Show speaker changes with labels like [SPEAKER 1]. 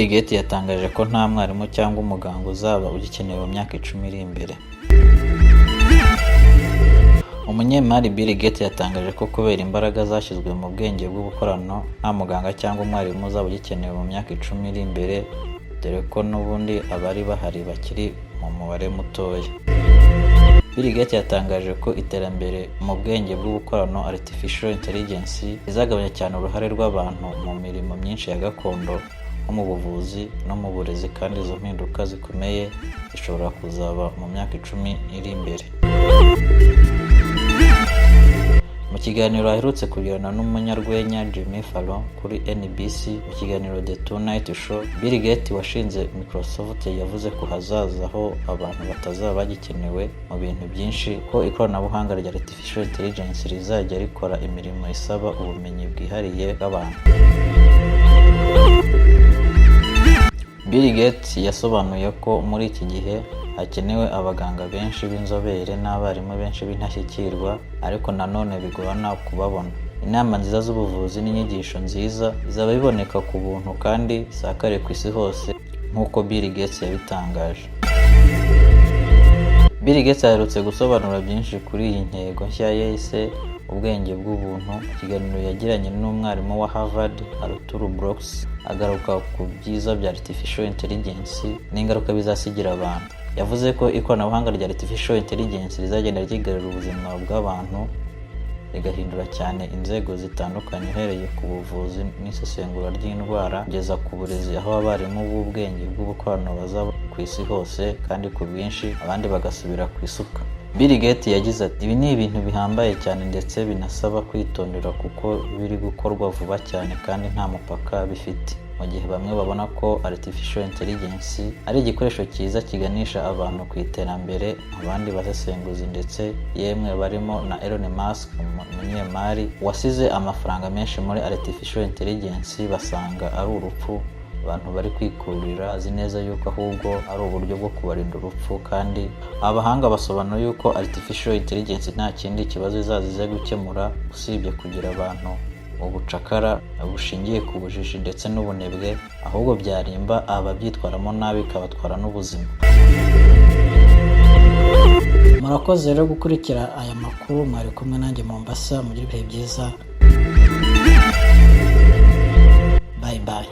[SPEAKER 1] Bill Gates yatangaje ko nta mwarimu cyangwa umuganga uzaba ugikenewe mu myaka 10 iri imbere. Umunyemari Bill Gates yatangaje ko kubera imbaraga zashyizwe mu bwenge bw'ubukorano, nta muganga cyangwa umwarimu uzaba ugikenewe mu myaka 10 iri imbere, dore ko n'ubundi abari bahari bakiri mu mubare mutoya. Bill Gates yatangaje ko iterambere mu bwenge bw'ubukorano, Artificial Intelligence, rizagabanya cyane uruhare rw'abantu mu mirimo myinshi ya gakondo nko mu buvuzi no mu burezi, kandi izo mpinduka zikomeye zishobora kuzaba mu myaka 10 iri imbere. Mu kiganiro aherutse kugirana n'umunyarwenya Jimmy Fallon kuri NBC mu kiganiro The Tonight Show, Bill Gates washinze Microsoft yavuze ku hazaza aho abantu batazaba bagikenewe mu bintu byinshi, ko ikoranabuhanga rya Artificial Intelligence rizajya rikora imirimo isaba ubumenyi bwihariye bw'abantu. Bill Gates yasobanuye ko muri iki gihe hakenewe abaganga benshi b'inzobere n'abarimu benshi b'indashyikirwa, ariko nanone bigorana kubabona. Inama nziza z'ubuvuzi n'inyigisho nziza bizaba biboneka ku buntu kandi bisakare ku isi hose, nk'uko Bill Gates yabitangaje. Bill Gates aherutse gusobanura byinshi kuri iyi ntego nshya yise ubwenge bw'ubuntu mu kiganiro yagiranye n'umwarimu wa Harvard Arthur Brooks, agaruka ku byiza bya Artificial Intelligence n'ingaruka bizasigira abantu. Yavuze ko ikoranabuhanga rya Artificial Intelligence rizagenda ryigarurira ubuzima bw'abantu, rigahindura cyane inzego zitandukanye, uhereye ku buvuzi n'isesengura ry'indwara kugeza ku burezi, aho abarimu b'ubwenge bw'ubukorano bazaba ku isi hose kandi ku bwinshi, abandi bagasubira ku isuka. Bill Gates yagize ati: "Ibi ni ibintu bihambaye cyane ndetse binasaba kwitondera kuko biri gukorwa vuba cyane kandi nta mupaka bifite." Mu gihe bamwe babona ko Artificial Intelligence ari igikoresho cyiza kiganisha abantu ku iterambere, abandi basesenguzi, ndetse yemwe barimo na Elon Musk, umunyemari wasize amafaranga menshi muri Artificial Intelligence, basanga ari urupfu abantu bari kwikururira, azi neza yuko ahubwo ari uburyo bwo kubarinda urupfu. Kandi abahanga basobanura yuko Artificial Intelligence nta kindi kibazo izaza ize gukemura usibye kugira abantu ubucakara bushingiye ku bujiji ndetse n'ubunebwe, ahubwo byarimba ababyitwaramo nabi ikabatwara n'ubuzima.
[SPEAKER 2] Murakoze rero gukurikira aya makuru. Mwari kumwe nanjye Mombasa. Mugire ibihe byiza, bye bye.